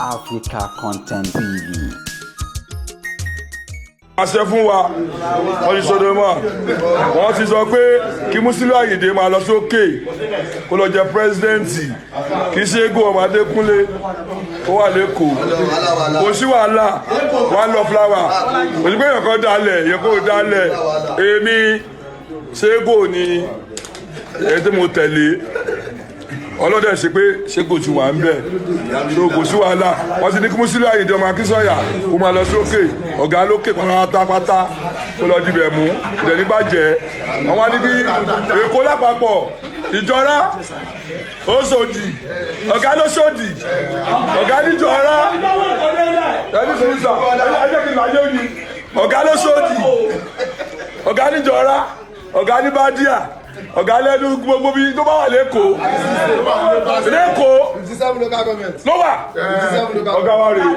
Africa Content TV. Àṣẹ fún wa, wọ́n ti sọdọ̀ mọ́, wọ́n ti sọ pé kí Musiliu Ayinde máa lọ sókè, kó lọ jẹ president, kí Ṣẹ́gun ọmọ Adékúnlé ó wà lẹ́kọ̀ọ́. Kò sí wàhálà, wọ́n lọ flower. Kò sí pé èèyàn kan dalẹ̀, èèyàn kò dalẹ̀. Èmi Ṣẹ́gun ni èyí tí mo tẹ̀lé. Ọlọ́dẹ ṣe pé Ṣẹ́gun ti wà ń bẹ̀, so kò sí wàhálà. Wọ́n ti ní kí Musiliu Ayinde ọmọ Akínsọ̀yà kó máa lọ sókè, ọ̀gá lókè pátápátá, kó lọ dibẹ̀ mú ìdẹ̀ ní bàjẹ́. Àwọn ní kí Èkó lápapọ̀, Ìjọra, Òṣòdì, ọ̀gá lóṣòdì, ọ̀gá níjọra, ẹni sọ sà, ẹ jẹ́ kí n láyé yìí. Ọ̀gá lóṣòdì, ọ̀gá níjọra, ọ̀gá ní Bádíà, ọ̀gá lẹ́nu gbogbo bí tó bá wà lẹ́kọ̀ọ́ lẹ́kọ̀ọ́ 57 local government. Ló wà. 57 local Ọ̀gá wa rèé.